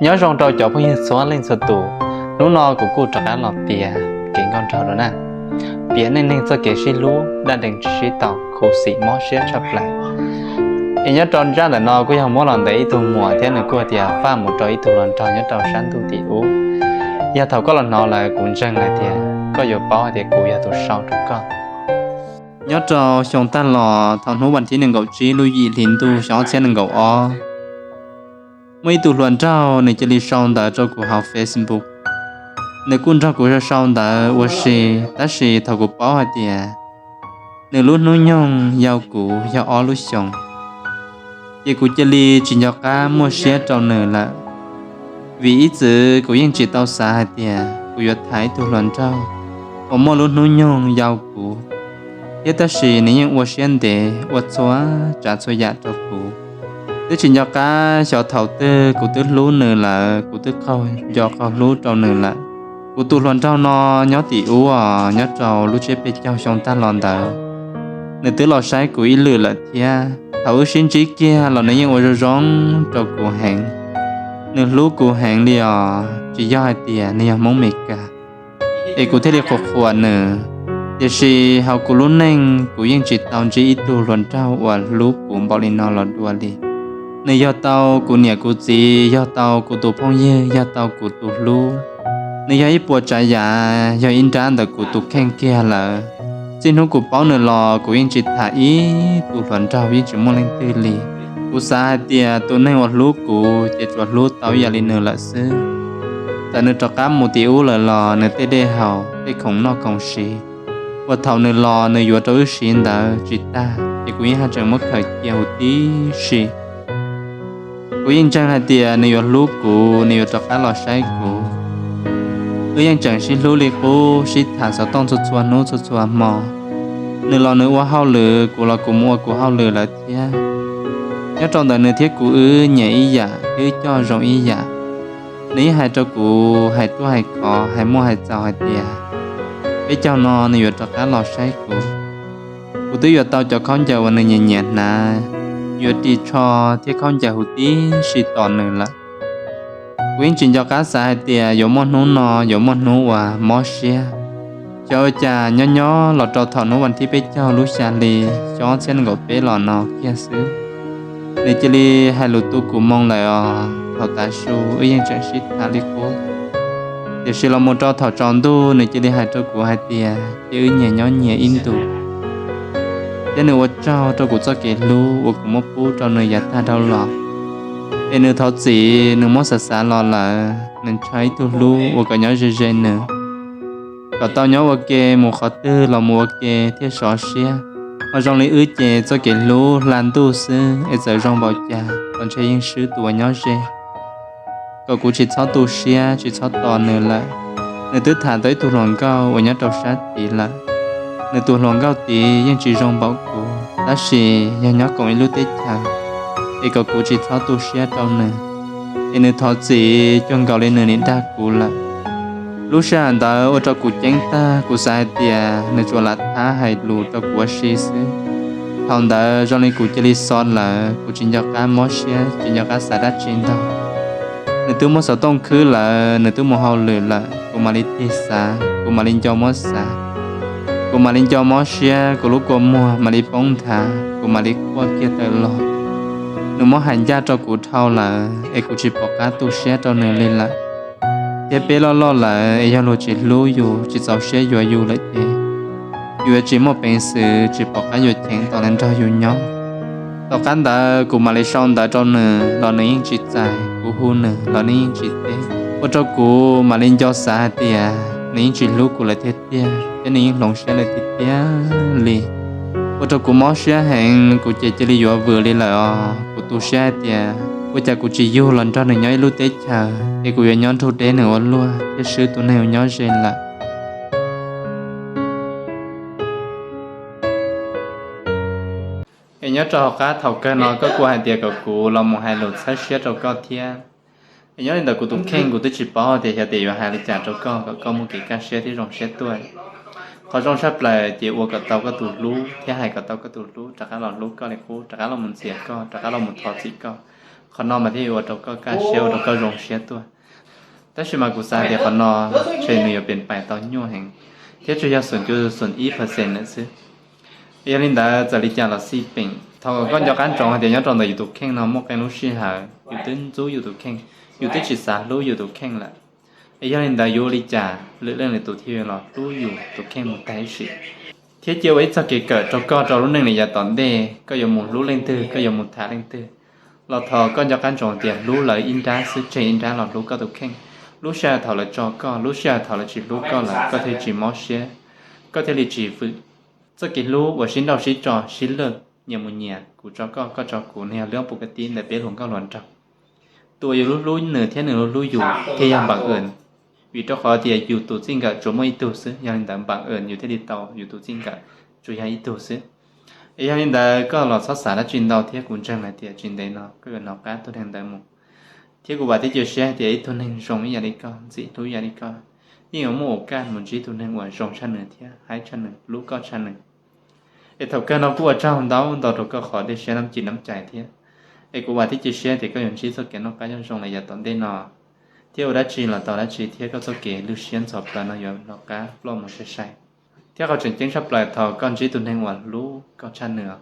Nyob zoo rau cov phooj ywg txhua leej txhua tus, hnub no kuv kuj rov qab los piav kev nkauj nraug dua na. Piav neej neeg txoj kev sib hlub dab dees tsis sib tau, khuv xim mob siab tshaj plaws. Es nyob rau ntsab ntawm no kuj yog muab los ntawm ib tug muam thiab nws kuj tias faj mus rau ib tug hluas nraug nyob rau sab ntuj tim ub. Yog thaum koj los hnov lawm kuv ntseeg hais tias koj yuav paub hais tias kuv yog tus sau rau koj. Nyob rau xyoo tag los thaum hnub vas thib nees nkaum tsib lub yim hli ntuj xyoo ob txhiab nees nkaum ob, muaj ib tug hluas nraug nws cia li sau ntawv rau kuv hauv Facebook. Nws kuj nrog kuv sau ntawv ua si, tab sis thaum kuv paub hais tias nws lub hnub nyoog yau kuv yog ob lub xyoos, ces kuv cia li tsis nco qab muaj siab rau nws lawm. Vim ib txwm kuv yeej tsis tau xav hais tias kuv yuav tham ib tug hluas nraug uas muaj lub hnub nyoog yau kuv, thiab tab sis nws yeej ua siab ntev ua txhua tsav txhua yam rau kuv. Twb tsis nco qab xyov thaum twg kuv twb hlub nws lawm, kuv twb qaug nco qaug hlub rau nws lawm. Kuv tus hluas nraug no nyob tim ub os, nyob rau lub tsiab peb caug xyoo tag los ntawd, nws twb los saib kuv ib lwm lawm thiab. Thaum wb sib ntsib kiag los nws yeej ua zoo zoo rau kuv heev. Nws hlub kuv heev li os, tsis yog hais tias nws yog Hmoob Meskas. Es kuv thiaj li qhuas qhuas nws. Tiam sis hauv kuv lub neej kuv yeej tsis tau ntsib ib tug hluas nraug uas hlub kuv npaum li no los dua li. Nws yog tau kuv niam kuv txiv, yog tau kuv tus phooj ywg, yog tau kuv tus hlub. Nws yog ib puas tsav yam, yog ib nrab ntawm kuv tus kheej kiag lawm. Txij hnub kuv paub nws los kuv yeej tsis tham ib tug hluas nraug, yeej tsis muaj leej twg li. Kuv xav hais tias tus neeg uas hlub kuv ces tsuas hlub tau ib yam li nws lawm xwb. Txawm nws rov qab mus tim ub lawm los nws tej dej haus tej khoom noj khoom siv uas thaum nws los nws yuav rau wb siv ntawd tsis tag, ces kuv yeej haj tseem muab khaws cia huv tib si. Kuv yeej ntseeg hais tias nws yuav hlub kuv, nws yuav rov qab los saib kuv. Wb yeej tseem sib hlub li qub, sib tham xov tooj txhua txhua hnub txhua txhua hmo. Nws los nws ua hauj lwm, kuv los kuv mus ua kuv hauj lwm lawm thiab. Nyob rau ntawm nws thiab kuv wb nyiam ib yam thiab wb coj zoo ib yam. Nws yeej hais rau kuv hais ruaj hais khov hais muaj hais txaus hais tias peb caug no nws yuav rov qab los saib kuv. Kuv twb yuav tau cov khaub ncaws uas nws nyiam nyiam hnav, yuav ris tsho thiab khaub ncaws huv tib si tos nws lawm. Kuv yeej tsis nco qab xav hais tias yuav muaj hnub no, yuav muaj hnub uas mob siab. Xyov ua cas nyob nyob los rau thaum hnub vas thib peb caug lub xya hli xyoo ob txhiab nees nkaum peb los no kiag xwb, nws cia li hais lus tu kuv moo lawm os. Thaum tav su wb yeej tseem sib tham li qub, tiam sis los mus rau thaum tsaus ntuj nws cia li hais rau kuv hais tias cia wb nyias nyob nyias ib ntus, thiab nws ua tsaug rau kuv txoj kev hlub uas kuv muab pub rau nws yav tag dhau los. Es nws thov txim, nws muab xav xav los lawm, nws ntshaw ib tug hlub uas kom nyob ze ze nws, kom tau nyob ua ke mus qhov twg los mus ua ke thiaj sov siab. Ho zoo li wb ces txoj kev hlub hla ntuj xwb, es txawm zoo npaum cas los ntshe yeej swb tus uas nyob ze. Kom kuv tsis txhob tu siab tsis txhob tos nws lawm. Nws twb tham tau ib tug hluas nkauj uas nyob rau sab tid lawm. Nws tus hluas nkauj tid yeej tsis zoo npaum kuv, tab sis yog nyob koom ib lub teb chaws, es kom kuv tsis txhob tu siab rau nws, es nws thov txim cuag nkaus li nws nim dag kuv lawm. Lub sij hawm ntawd ua rau kuv ceeb tag, kuv xav hais tias nws tsuas lam thab hais lus rau kuv ua si xwb. Thaum ntawd zoo li kuv cia li xo lawm, kuv tsis nco qab mob siab, tsis nco qab xav dab tsi ntag. Nws twb muab xov tooj khwb lawm, nws twb mus hauj lwm lawm, kuv mam li tig xav, kuv mam li nco muab xav. Kuv mam li nco mob siab, kuv lub kua muag mam li poob nthav, kuv mam li quaj kiag tawm los. Nws muab hais ncaj rau kuv dhau lawm, es kuv tsis pom qab tu siab rau nws li lawm. Thiab peb loj loj lawm, es yog luag tsis hlub yus, tsis txaus siab yuav yus lawm ces yus yuav tsis muaj peev xwm, tsis pom qab yuav cheem tos nws nrog yus nyob. Tom qab ntawd kuv mam li sau ntawv rau nws los nws yeej tsis txais, kuv hu nws los nws yeej tsis teb. Ua rau kuv mam li nco xav hais tias nws yeej tsis hlub kuv lawm tiag tiag, thiab nws yeej hloov siab lawm tiag tiag li. Ua rau kuv mob siab heev, kuv ces cia li yuav vwm li lawm os. Kuv tu siab hais tias ua cas kuv tsis yug los nrog nws nyob ib lub teb chaws, es kuv yuav nyob nrug deb nws ua luaj thiab swb tus neeg uas nyob ze lawm. Es nyob rau hauv qab thaum kawg no koj kuj hais tias kom kuv los mus hais lus txhawb siab rau koj thiab. Es nyob li ntawm kuv tus kheej kuv twb tsis paub tias xyov tias yuav hais li cas rau koj kom koj muaj kev kaj siab thiab zoo siab tuaj. Qhov zoo tshaj plaws ces ua kom tau koj tus hlub thiab hais kom tau koj tus hlub rov qab los hlub koj li qub, rov qab los mus ntxias koj, rov qab los mus thov txim koj. Qhov no mas thiaj yuav ua rau koj kaj siab, ua rau koj zoo siab tuaj. Tab sis mas kuv xav tias qhov no ntshe nws yuav pem pais tau nyuaj heev, thiab tsuas yog xoom cuv xoom ib percent lawm xwb. Yog li ntawd txawm li cas los xij peem, thaum koj nco qab ntsoov hais tias nyob rau ntawm yus tus kheej no muaj qee lub sij hawm yus twb ntxub yus tus kheej, yus twb tsis xav hlub yus tus kheej lawm. Es yog li ntawd yuav ua li cas lwm leej lwm tus thiaj yuav los hlub yus tus kheej mus tag ib sim? Thiab cia ua ib txoj kev kawm rau koj rau lub neej li yav tom ntej, koj yuav mus hlub leej twg, koj yuav mus tham leej twg, los thov koj nco qab ntsoov tias hlub lawv ib nrab xwb, tseg ib nrab los hlub koj tus kheej. Lub sij hawm thaum lawv tso koj, lub sij hawm thaum lawv tsis hlub koj lawm, koj thiaj tsis mob siab, koj thiaj li tsis vwm. Txoj kev hlub uas sib nrauj sib tso, sib lwj, nyias mus nyias, kuv tso koj, koj tso kuv, nws yog lub pus kav tib ntawm peb hluas nkauj hluas nraug. Tus uas yus lub hlub nws thiab nws lub hlub yus thiaj yog npaam wm, vim rau qhov tias yus tus txij nkawm tsuas muaj ib tug xwb, yog li ntawd npaam wm yus thiaj li tau yus tus txij nkawm tsuas yog ib tug xwb. Es yog li ntawd koj los txhob xav dab tsi ntau thiab, kuv ntseeg hais tias tsis ntev no koj yuav nov qab tus neeg ntawd mus. Thiab kuv vam thiab cia siab hais tias ib tug neeg zoo ib yam li koj, ntxim hlub ib yam li koj, yeej yuav muaj ua kaj mus ntsib tus neeg uas zoo tshaj nws thiab haib tshaj nws, hlub koj tshaj nws. Es thaum kawg no kuj ua tsaug ntau ntau rau koj qhov dej siab dab tsi dab cai thiab. Es kuv vam thiab cia siab tias koj yuav ntsib txoj kev noj qab nyob zoo li yav tom ntej no, thiab ua dab tsi los tau dab tsi thiab koj txoj kev lwj siab ntxhov plaws no yuav nov qab ploj mus sai sai. Thiab qhov tseem ceeb tshaj plaws thaum koj ntsib tus neeg uas hlub koj tshaj nws,